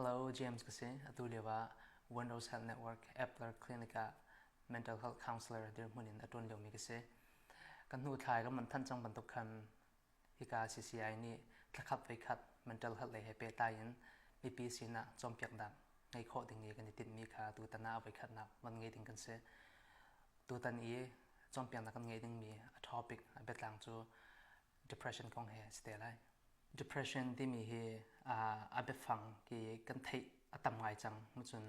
Hello, James ka si. Atu lio ah Windows Health Network Epler Clinic ah mental health counselor dirhmun in a ṭuan liomi ka si. Kan hnu thlai kan man than cang bantuk khan hika CCI nih thlakhat voikhat mental health lei he pehtlai in mipi sinah cawnpiaknak ngei khawh ding i kan i tinhmi kha tutan ah a voikhatnak van ngei ding kan si. Tutan i cawnpiaknak kan ngeih dingmi a topic a biatlang cu depression kong he a si te lai. Depression timi hi a biafang ki kan theih a tam ngai cang. Cun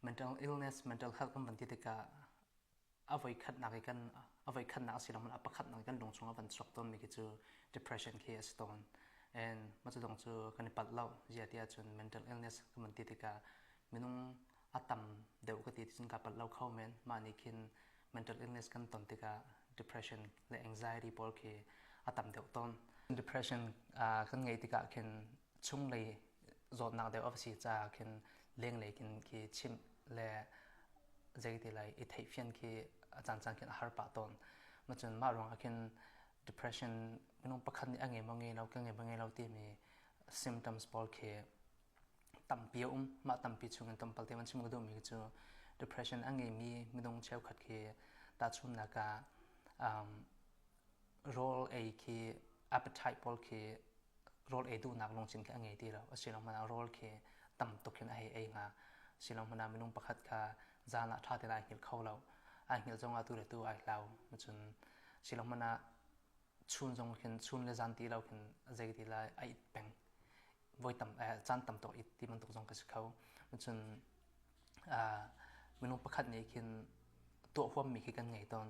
mental illness, mental health kan van ti tikah a voikhatnak i kan a voikhatnak a si lo a pakhatnak i kan lung chung a van chuak tawnmi khi cu depression khi a si tawn. And mah cu dong cu kan i palh lo. Zia ti ahcun mental illness kan van ti tikah minung a tam deuh ka ti cun ka palh lo kho men. Mah nih khin mental illness kan ton tikah depression le anxiety pawl khi a tam deuh tawn. Depression kan ngeih tikah khin chunglei zawtnak deuh a si caah khin lenglei khin khi chimh le zeiti lai i theihfian khi a caancaan khin a har pah tawn. Macun mah ruangah khin depression minung pakhat nih a ngei maw ngei lo, ka ngei maw ngei lo timi symptoms pawl khi tampi a um. Mah tampi chungin tlawmpal te van chim ka duhmi cu depression a ngeimi minung cheukhat khi tahchunhnak ah rawl ei khi appetite pawl khi rawl ei duhnak lungthin khi a ngei ti lo. Asiloah ah rawl khi tam tuk in a hei ei hnga. Asiloah ah minung pakhat kha zan ah ṭha tein ai hngilh kho lo. Ai hngilh zongah tu le tu ai hlau. Cun asiloah ah chun zong khin chun le zan ti lo khin zei ti lai a it peng. Voi tam caan tam tuk it ti bantuk zong ka si kho. Cun minung pakhat nih khin tuah huammi khi kan ngei tawn.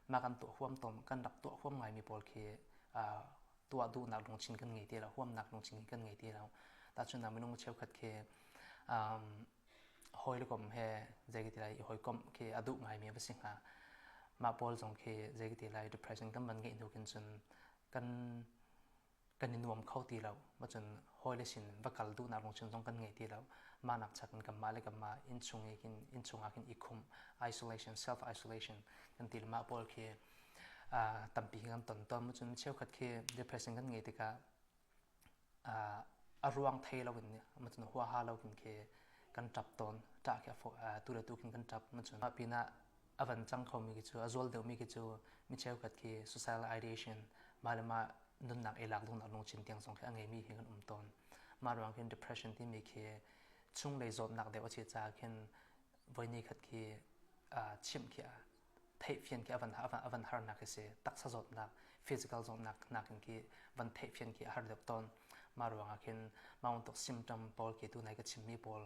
Mah kan tuah huam tawn kan rak tuah huam ngaimi pawl khi tuah duhnak lungthin kan ngei ti lo, huamnak lungthin kan ngei ti lo. Tahchunhnak minung cheukhat khi hawi le kom he zei ti lai i hawikomh khi a duh ngaimi a va si hnga. Mah pawl zong khi zei ti lai depression kan van ngeih hnu khin cun kan kan i nuam kho ti lo. Macun hawile sin va kal duhnak lungthin zong kan ngei ti lo. Mah nak chak in kanmah le kanmah innchung i khin innchung ah khin i khumh isolation self isolation kan ti le mah pawl khi tampi kan ton tawn. Macun cheukhat khi depression kan ngei tikah a ruang thei lo in macun huaha lo khin khi kan ṭap tawn. Ṭah khi tu le tu khin kan ṭap. Macun mah pinah a van cang khomi khi cu a zual deuhmi khi cu mi cheukhat khi suicidal ideation mah le mah nunnak i lak duhnak lungthin tiang zong khi a ngeimi hi kan um tawn. Mah ruang khin depression timi khi chunglei zawtnak deuh a si caah khin voini khat khi chimh khi theihfian khi a van harnak khi si taksa zawtnak physical zawtnak nakin khi van theihfian khi a har deuh tawn. Mah ruangah khin mah bantuk symptom pawl khi tunai ka chimmi pawl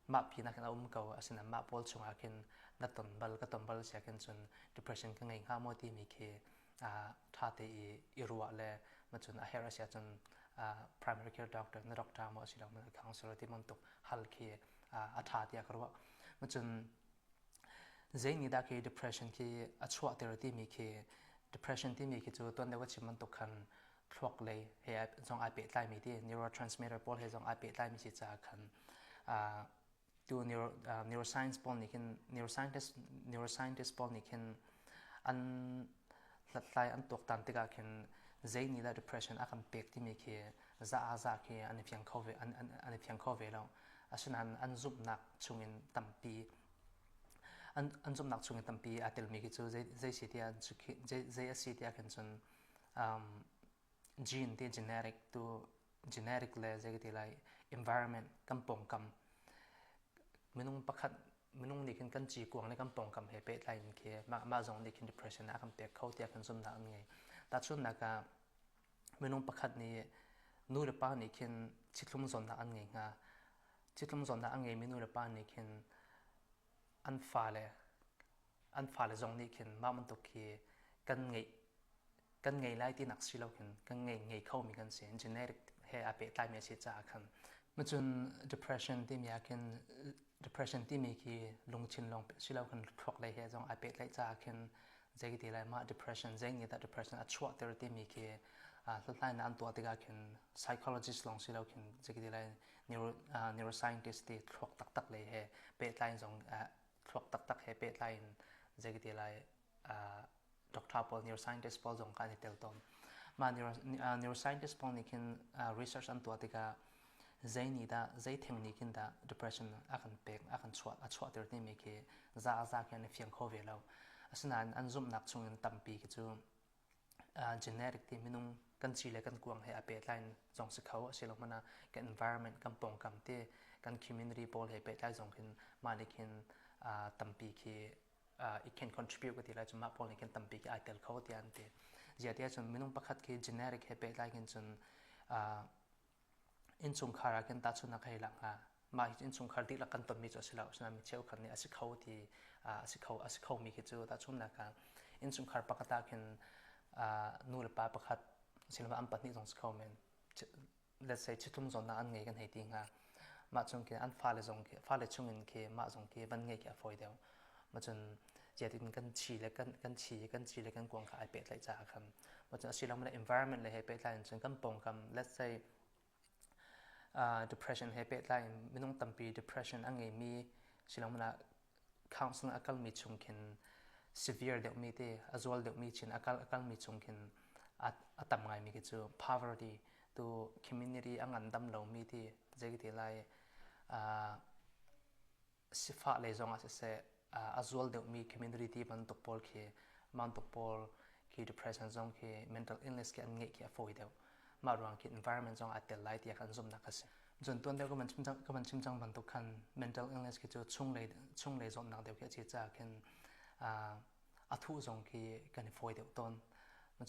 mah pinah khin a um ko asinain mah pawl chungah khin na ton bal ka ton bal sia khin cun depression ka ngei hnga maw timi khi ṭha te i i ruah le macun a herh a si ahcun primary care doctor na doctor maw asilo na counselor ti bantuk hal khi a ṭha tiah ka ruah. Macun zei nih dah khi depression khi a chuahter timi khi depression timi khi cu tuan deuh ka chim bantuk khan thluak lei he zong ai pehtlaimi ti neurotransmitter pawl he zong ai pehtlaimi si caah khan tu neuro, neuroscience pawl nih khin neuroscientist neuroscientist pawl nih khin an hlathlai an tuaktan tikah khin zei nih dah depression a kan pek timi khi za a za khi an i fiang kho ve an, an, an i fiang kho ve lo asinain an zumhnak chungin tampi an, an zumhnak chungin tampi aa telmi khi cu zei, zei si tiah zei, zei a si tiah khin cun gene ti genetic tu genetic le zei ka ti lai environment kan pawngkam minung pakhat minung nih khin kan cikuang le kan pawngkam he pehtlai in khi mah mah zong nih khin depression a kan pek kho tiah kan zumhnak an ngei. Tahchunhnak ah minung pakhat nih nu le pa nih khin chithlum zawnnak an ngei hnga. Chithlum zawnnak a ngeimi nu le pa nih khin an fale an fale zong nih khin mah bantuk khi kan ngeih kan ngei lai tinak si lo khin kan ngei ngei khomi kan si genetic he aa pehtlaimi a si caah khan macun depression timi ah khin depression timi khi lungthin lawng si lo khin thluak lei he zong aa pehtlaih caah khin zei ti lai mah depression zei nih dah depression a chuahter timi khi hlathlainak an tuah tikah khin psychologist lawng si lo khin zei ti lai neuro neuroscientist ti thluak taktak lei he pehtlai zong thluak taktak he pehtlai in zei ti lai doctor pawl neuroscientist pawl zong kha an i tel tawn. Mah neuroscientist pawl nih khin research an tuah tikah Zei nih dah zei theng nih khin dah depression a kan pek a kan chuah a chuahter timi khi za a za khi an i fiang kho ve lo. Asinain an zumhnak chungin tampi khi cu genetic ti minung kan ci le kan kuang he a pehtlai zong si kho asilo hmanh ah kan environment kan pawngkam te kan community pawl he pehtlai zong khin mah nih khin tampi khi it can contribute ka ti lai cu mah pawl nih khin tampi khi ai tel kho tiah an ti. Zia ti ahcun minung pakhat khi genetic he pehtlai khin cun Innchungkhar ah khin tahchunhnak hei lak hnga. Mah hi innchungkhar dihlak kan tonmi cu a si lo. Asinain mi cheukhat nih a si kho ti a si kho a si khomi khi cu tahchunhnak ah innchungkhar pakhat ah khin nu le pa pakhat asiloah an pahnih zong si kho men. Let's say ṭhitum zawnnak an ngei kan hei ti hnga. Mah chung khi an fale zong khi fale chungin khi mah zong khi van ngei khi a fawi deuh. Mah cun zeitin kan chi le kan kan chi kan chi le kan kuang kha ai pehtlaih caah khan mah cun asilomale environment le he pehtlai in cun kan pawngkam let's say depression he pehtlai in minung tampi depression a ngeimi silomale counseling a kalmi chung khin severe deuhmi te a zual deuhmi chin a kal a kalmi chung khin a tam ngaimi khi cu poverty tu community a ngandam lomi ti zei ti lai sifah lei zongah siseh a zual deuhmi community ti bantuk pawl khi bantuk pawl khi depression zong khi mental illness khi an ngeih khi a fawi deuh. Mah ruang khi environment zong aa tel lai tiah kan zumhnak a si. Cun tuan deuh ka van chim cang, ka van chim cang bantuk khan mental illness khi cu chunglei chunglei zawtnak deuh khi a si caah khin a thuh zong khi kan i fawi deuh tawn.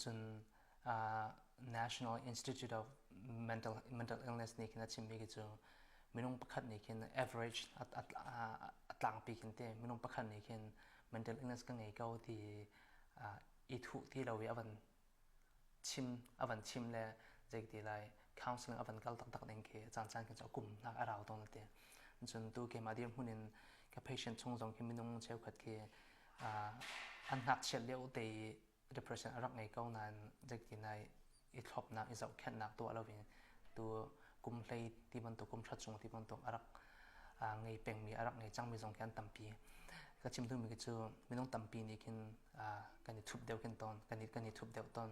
Cun National Institute of Mental, Mental Illness nih khin a chimmi khi cu minung pakhat nih khin average a tlangpi khin te minung pakhat nih khin mental illness ka ngei ko ti i thuh ti lo i a van chim a van chim le zei ti lai counseling a van kal taktak ding khi caan caan khin cu a kum nak a rau tawn te cun tu keimah dirhmun in ka patient chung zong khi minung cheukhat khi an ngakchiat lio te i depression a rak ngei ko nain zeitin ai i thlopnak i zohkhenhnak tuah loin tu kum hlei ti bantuk kum hra chung ti bantuk a rak ngei pengmi a rak ngei cangmi zong khi an tampi. Ka chim duhmi khi cu minung tampi nih khin kan i thup deuh khin tawn kan i kan i thup deuh tawn.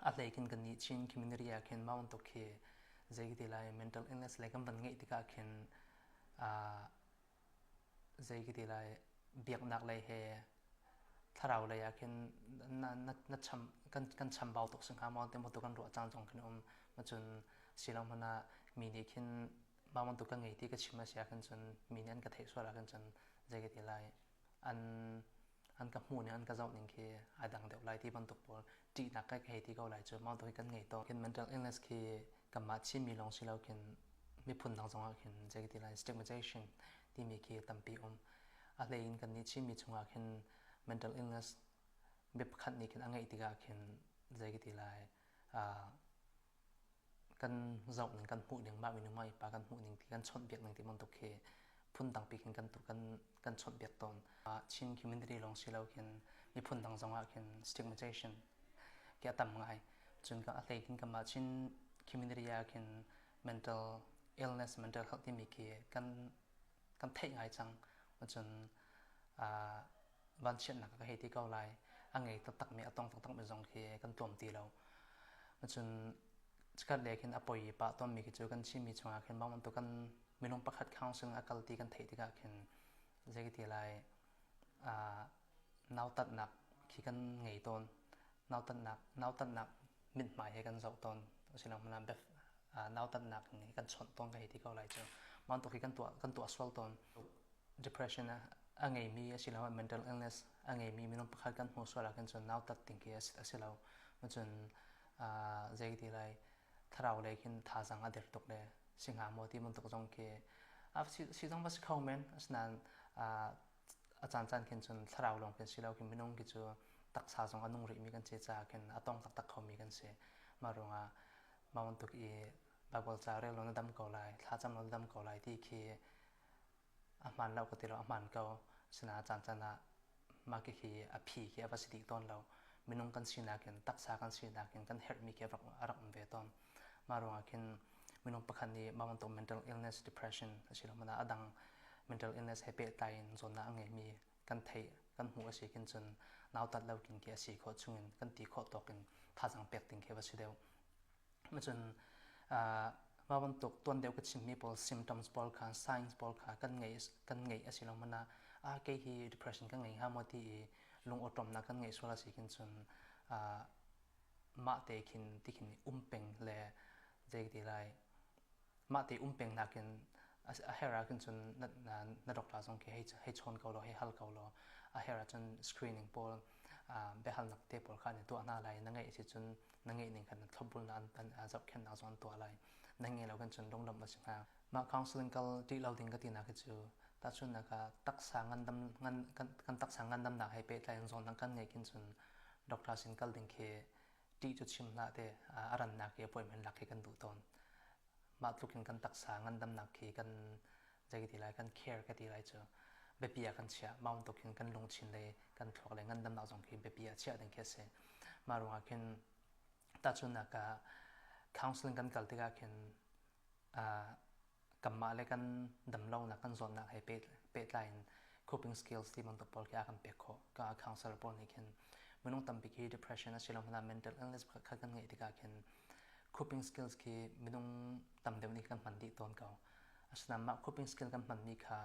A hlei khin kan nih Chin community ah khin mah bantuk khi zei ti lai mental illness lei kan van ngeih tikah khin zei ka ti lai biaknak lei he thlarau lei ah khin na na na cham kan kan chambau tuk si hnga maw ti bantuk kan ruah caan zong khin um cun silo hmanh ah mi nih khin mah bantuk ka ngei ti ka chim a si ahkhin cun mi nih an ka theih sual ahkhin cun zei ka ti lai an an ka hmuh ning an ka zoh ning khi ai dang deuh lai ti bantuk pawl ṭihnak ka hei ti ko lai cu mah bantuk hi kan ngei tawn khin mental illness khi kanmah Chinmi lawng si lo khin miphun dang zongah khin zei ti lai stigmatization timi khi tampi um. A hlei in kannih Chinmi chungah khin mental illness mi pakhat nih khin a ngeih tikah khin zei ka ti lai kan zoh ning kan hmuh ning mah minung mah pa kan hmuh ning ti kan chawnhbiak ning ti bantuk khi phun dangpi khin kan kan kan chawnhbiak tawn. Chin community lawng si lo khin miphun dang zongah khin stigmatization khi a tam ngai. Cun a hlei khin kanmah Chin community ah khin mental illness, mental health timi khi kan kan theih ngai cang. Cun vanchiatnak ka hei ti ko lai. A ngei taktakmi, a tong taktakmi zong khi kan tuam ti lo. Cun chikkhat le khin a poi pah tawnmi khi cu kan Chinmi chungah khin bang bantuk kan minung pakhat counseling a kal ti kan theih tikah khin zei ka ti lai nautatnak khi kan ngei tawn. Nautatnak nautatnak mithmai he kan zoh tawn. Asiloah hmanh ah nautatnak nih kan chawnh tawn ka hei ti ko lai cu. Mah bantuk hi kan tuah kan tuah sual tawn. Depression a ngeimi asiloah mental illness a ngeimi minung pakhat kan hmuh sual ahkhin cun nautat ding khi a si lo. Cun zei ti lai thlarau lei khin thazaang a der tuk le si hnga maw ti bantuk zong khi si zong va si kho men. Asinain a caancaan khin cun thlarau lawng khin si lo khin minung khi cu taksa zong a nung rihmi kan si caah khin a tong taktak khomi kan si. Mah ruangah mah bantuk i Baibal ca rel law na dam ko lai, thlacam law na dam ko lai ti khi a hmaan lo ka ti lo, a hmaan ko. Asinain a caancaan ah mah khi a phi khi a va si dih tawn lo. Minung kan sinak in, taksa kan sinak in kan herhmi khi a rak um ve tawn. Mah ruangah khin minung pakhat nih mah bantuk mental illness, depression asiloah a dang mental illness he pehtlai in zawtnak a ngeimi kan theih, kan hmuh a si khin cun nautat lo kin khi a si khawh chungin kan ti khawh tawk in thazaang pek ding khi va si deuh. Cun. Mah bantuk tuan deuh ka chimmi pawl symptoms pawl kha signs pawl kha kan ngei kan ngeih a si lo hmanh ah ah kei hi depression ka ngei hnga maw ti i lung awṭawmnak kan ngeih sual a si khin cun mah te khin ti khin um peng le zei ti lai mah te um peng nakin a herh ah khin cun na, na, na doctor zong khi hei, hei chawn ko law hei hal ko law a herh ahcun screening pawl biahalnak te pawl kha an tuah hna lai na ngeih si cun na ngeih ning khan thlopbul na an zohkhenhnak zong an tuah lai na ngei lo kan cun lunglawmh a si hnga mah counseling kal ṭih lo ding ka ti nak hi cu tahchunhnak ah taksa ngandam ngan kan, kan taksa ngandamnak he pehtlai in zawn kan ngei khin cun doctor sin kal ding khi ṭih cu chim hlah te a rannak i appointment lak khi kan duh tawn mah tluk in kan taksa ngandamnak khi kan zei ti lai kan care ka ti lai cu biapi ah kan chiah mah bantuk hin kan lungthin le kan thluak le ngandamnak zong khi biapi ah chiah ding khi a si mah ruangah khin tahchunhnak ah counseling kan kal tikah khin kanmah le kan damlonak kan zawtnak he pehtlai in coping skills ti bantuk pawl khi a kan pek khawh ka counselor pawl nih khin minung tampi khi depression asilo hmanh ah mental illness kha kan ngeih tikah khin coping skills khi minung tam deuh nih kan hman dih tawn ko asinain mah coping skill kan hmanmi kha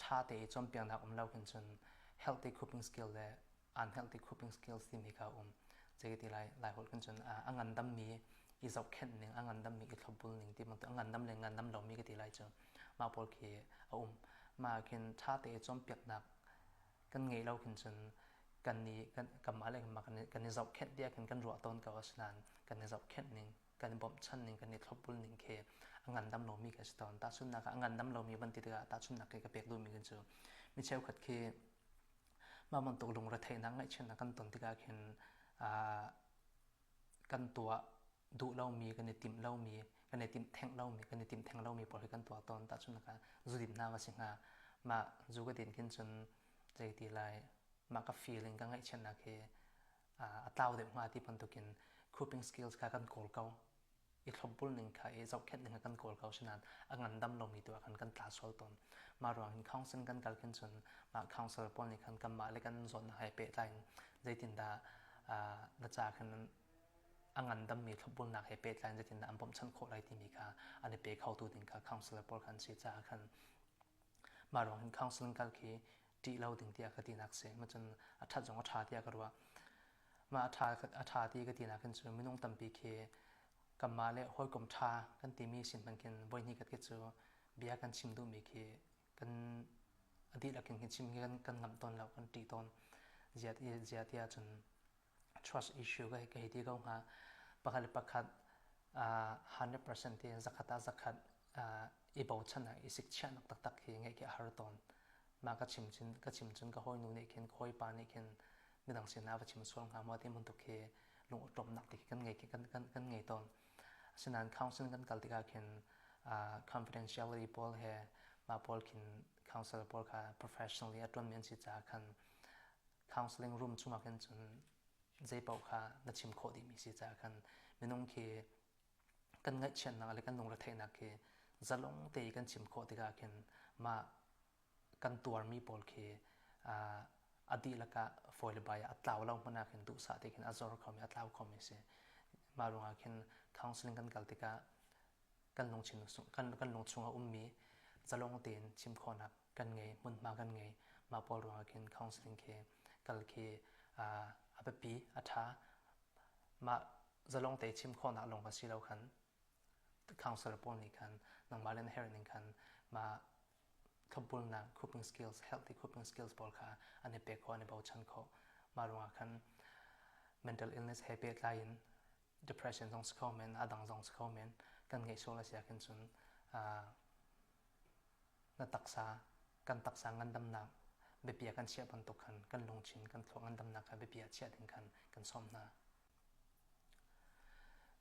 ṭha te i cawnpiaknak um lo khin cun healthy coping skill le unhealthy coping skills timi kha um. Zei ti lai lai holh khin cun a ngandammi i zohkhenh ning, a ngandammi i thlopbul ning ti bantuk a ngandam le ngandam lomi ka ti lai cu mah pawl khi a um. Mah khin ṭha te i cawnpiaknak kan ngeih lo khin cun kan i kan kanmah le kanmah kan i zohkhenh tiah khin kan ruah tawn ko asinain kan i zohkhenh ning kan i bawmhchan ning kan i thlopbul ning khi a ngandam lomi ka si tawn. Tahchunhnak ah a ngandam lomi van ti tikah tahchunhnak khi ka pek duhmi khi cu mi cheukhat khi mah bantuk lungretheihnak ngaihchiatnak kan ton tikah khin kan tuah duh lomi kan i timh lomi kan i timh theng lomi kan i timh theng lomi pawl hi kan tuah tawn. Tahchunhnak ah zudinnak a si hnga. Mah zu ka din khin cun zei ti lai mah ka feeling ka ngaihchiatnak hi a tlau deuh hnga ti bantukin coping skills kha kan kawl ko i thlopbul ning kha i zohkhenh ning kha kan kawl ko sinain a ngandam lomi tu ah khan kan tla sual tawn mah ruang hin counseling kan kal khin cun mah counselor pawl nih khan kanmah le kan zawtnak he pehtlai in zeitindah na ca khan a ngandammi thlopbulnak he pehtlai in zeitindah an bawmhchanh khawh lai timi kha an i pe khotu ding kha counselor pawl kha an si caah khan mah ruang hin counseling kal khi ṭih lo ding tiah ka tinak si. Macun a ṭhat zong a ṭha tiah ka ruah. Mah a ṭha, a ṭha ti ka tinak hin cu minung tampi khi kanmah le hawikom ṭha kan timi sin hmanh khin voihnih khat khi cu bia kan chim duhmi khi kan a dihlak in chim khi kan, kan ngamh tawn lo, kan ṭih tawn. Zia, zia tiah cun trust issue ka, ka hei ti ko hnga. Pakhat le pakhat uh, 100% ti zakhat ah zakhat uh, i bochan ah i sikchiahnak taktak hi ngeih khi a har tawn. Mah ka chim cun ka chim cun ka hawinu nih khin ka hawipa nih khin midang sinah va chim sual hnga maw ti bantuk khi lung awṭawmnak ti khi kan ngei kan, kan, kan ngei tawn. Asinain council kan kal tikah khin uh, confidentiality pawl he mah pawl khin council pawl kha professionally a ṭuanmi an si caah khan counseling room chungah khin cun zei paoh kha na chim khawh dihmi si caah khan minung khi kan ngaihchiatnak le kan lungretheihnak khi zalong te i kan chim khawh tikah khin mah kan tuarmi pawl khi a dihlak ah fawi le bai ah a tlau lo hmanh ah khin duhsah te khin a zor khomi a tlau khomi a si. Mah ruangah khin counseling kan kal tikah kan lungchin kan, kan lungchung a ummi zalong tein chim khawhnak kan ngei hmunhma kan ngei mah pawl ruangah khin counseling khi kal khi a biapi a ṭha mah zalong te chim khawhnak lawng kha si lo khan counselor pawl nih khan nangmah le na herh ning khan mah thlopbulnak coping skills healthy coping skills pawl kha an i pek khawh an i bochan khawh mah ruangah khan mental illness he pehtlai in depression zong si kho men a dang zong si kho men kan ngeih sual a si ahkhin cun na taksa kan taksa ngandamnak biapi ah kan chiah bantuk khan kan lungthin kan thluak ngandamnak kha biapi ah chiah ding khan kan sawm hna.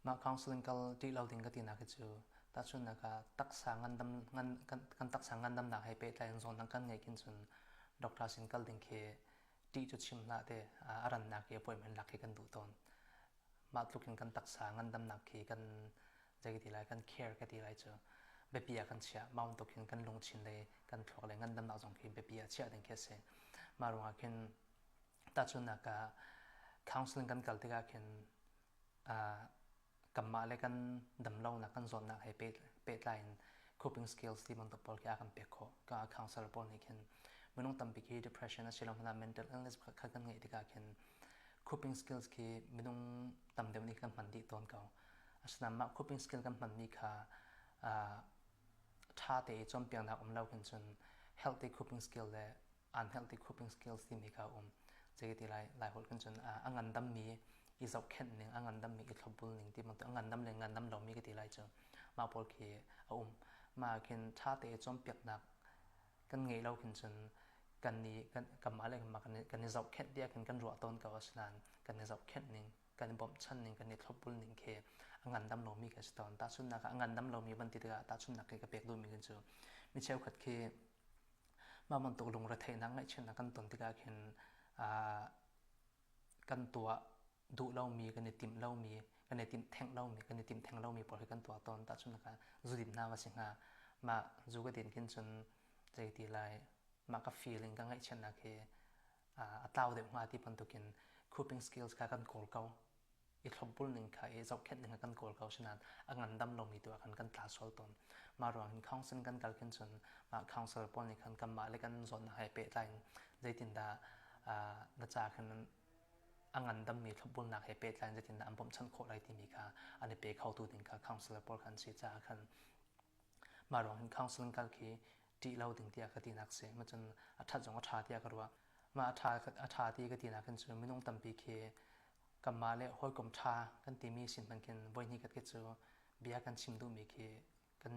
Mah counseling kal ṭih lo ding ka tinak hi cu tahchunhnak ah taksa ngandam ngan, kan, kan taksa ngandamnak he pehtlai in zawn kan ngeih khin cun doctor sin kal ding khi ṭih cu chim hlah te a rannak i appointment lak khi kan duh tawn. Mah tluk in kan taksa ngandamnak khi kan zei ti lai kan care ka ti lai cu biapi ah kan chiah mah bantuk hin kan lungthin le kan thluak le ngandamnak zong khi biapi ah chiah ding khi a si mah ruangah khin tahchunhnak ah counseling kan kal tikah khin uh, Kanmah le kan damlonak kan zawtnak he pehtlai in coping skills ti bantuk pawl khi a kan pek khawh. Ka counselor pawl nih khin minung tampi khi depression asilo hmanh ah mental illness kha kan ngeih tikah khin coping skills khi minung tam deuh nih kan hman dih tawn ko. Asinain mah coping skill kan hmanmi kha ṭha te i cawnpiaknak um lo khin cun healthy coping skill le unhealthy coping skills timi kha a um. Zei ti lai lai holh khin cun a ngandammi i zohkhenh ning, a ngandammi i thlopbul ning ti bantuk a ngandam le ngandam lomi ka ti lai cu mah pawl khi a um. Mah khin ṭha te i cawnpiaknak kan ngeih lo khin cun kan i kan kanmah le kanmah kan i zohkhenh tiah khin kan ruah tawn ko asinain kan i zohkhenh ning kan i bawmhchan ning kan i thlopbul ning khi a ngandam lomi khi a si tawn. Tahchunhnak ah a ngandam lomi van ti tikah tahchunhnak khi ka pek duhmi khin cu mi cheukhat khi mah bantuk lungretheihnak ngaihchiatnak kan ton tikah khin kan tuah duh lomi kan i timh lomi kan i timh theng lomi kan i timh theng lomi pawl khi kan tuah tawn. Tahchunhnak ah zudin hna va si hnga. Mah zu ka din khin cun zei ti lai mah ka feeling ka ngaihchiatnak hi a tlau deuh hnga ti bantukin coping skills kha kan kawl ko. I thlopbul ning kha i zohkhenh ning kha kan kawl ko sinain a ngandam lomi tu ah khan kan tla sual tawn. Mah ruang hin counseling kan kal khin cun mah counselor pawl nih khan kanmah le kan zawtnak he pehtlai in zeitindah na ca khan a ngandammi thlopbulnak he pehtlai in zeitindah an bawmhchanh khawh lai timi kha an i pe khotu ding kha counselor pawl kha an si caah khan Mah ruang hin counseling kal khi ṭih lo ding tiah ka tinak si. Macun a ṭhat zong a ṭha tiah ka ruah. Mah a ṭha, a ṭha ti ka tinak hin cu minung tampi khi kanmah le hawikom ṭha kan timi sin hmanh khin voihnih khat khi cu bia kan chim duhmi khi kan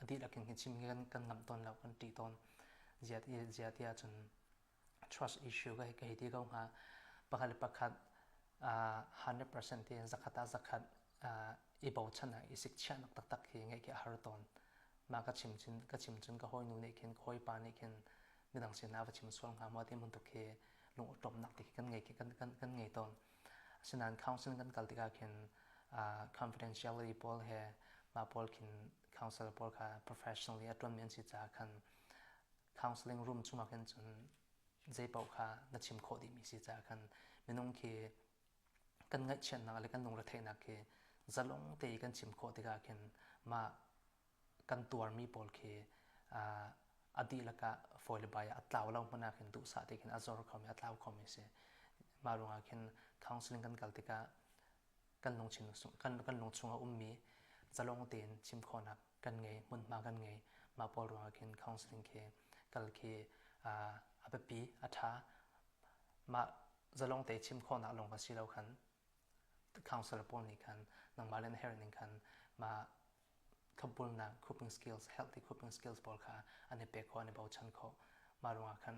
a dihlak in chim khi kan, kan ngamh tawn lo, kan ṭih tawn. Zia, zia ti ahcun trust issue ka ka hei ti ko hnga. Pakhat le pakhat uh, 100% tiin zakhat ah zakhat uh, i bochan ah i sikchiahnak taktak hi ngeih khi a har tawn. Mah ka chim cun ka chim cun ka hawinu nih khin ka hawipa nih khin midang sinah va chim sual hnga maw ti bantuk khi lungawṭawmnak ti khi kan ngei kan, kan, kan ngei tawn. Asinain counseling kan kal tikah khin uh, confidentiality pawl he mah pawl khin counselor pawl kha professionally a ṭuanmi an si caah khan counseling room chungah khin cun zeipaoh kha na chim khawh dihmi si caah khan minung khi kan ngaihchiatnak le kan lungretheihnak khi zalong te i kan chim khawh tikah khin mah kan tuarmi pawl khi a dihlak ah fawi le bai ah a tlau lo hmanh ah khin duhsah te khin a zor khomi a tlau khomi si. Mah ruangah khin counseling kan kal tikah kan lungchin kan, kan lungchung a ummi zalong tein chim khawhnak kan ngei hmunhma kan ngei mah pawl ruangah khin counseling khi kal khi a biapi a ṭha mah zalong te chim khawhnak lawng kha si lo khan counselor pawl nih khan nangmah le na herh ning khan mah thlopbulnak coping skills healthy coping skills pawl kha an i pek khawh an i bochan khawh mah ruangah khan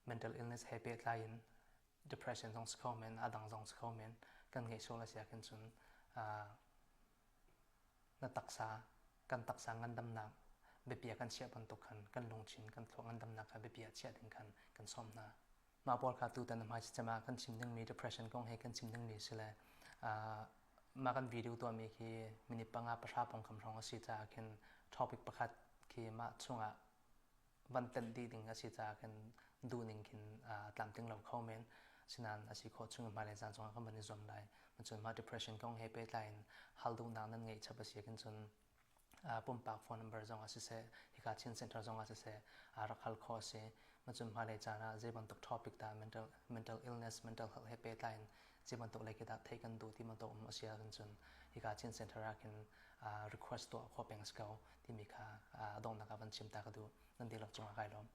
mental illness he pehtlai in depression zong si kho men a dang zong si kho men kan ngeih sual a si ahkhin cun na taksa kan taksa ngandamnak biapi ah kan chiah bantuk khan kan lungthin kan thluak ngandamnak kha biapi ah chiah ding khan kan sawm hna. Mah pawl kha tutan hmai cem ah kan chim dingmi depression kong he kan chim dingmi si le mah kan video tuahmi khi minute panga pahra pawngkam hrawng a si caah khin topic pakhat khi mah chungah van tenh dih ding a si caah khin duhning khin tlamtling lo kho men. Asinain a si khawh chung in hmailei caan zongah kan van i zuam lai. Cun mah depression kong he pehtlai in hal duhnak nan ngeih chap a si ahkhin cun pumpak phone number zong ah siseh, hika Chin Center zong ah siseh rak hal khawh a si. Cun hmailei caan ah zei bantuk topic dah mental, mental illness, mental health he pehtlai in zei bantuk lei khi dah theih kan duh ti bantuk um a si ahcun cun hika Chin Center ah khin request tuah khawh peng a si ko timi kha donghnak ah van chim ta ka duh. Nan dihlak cungah kai lawm.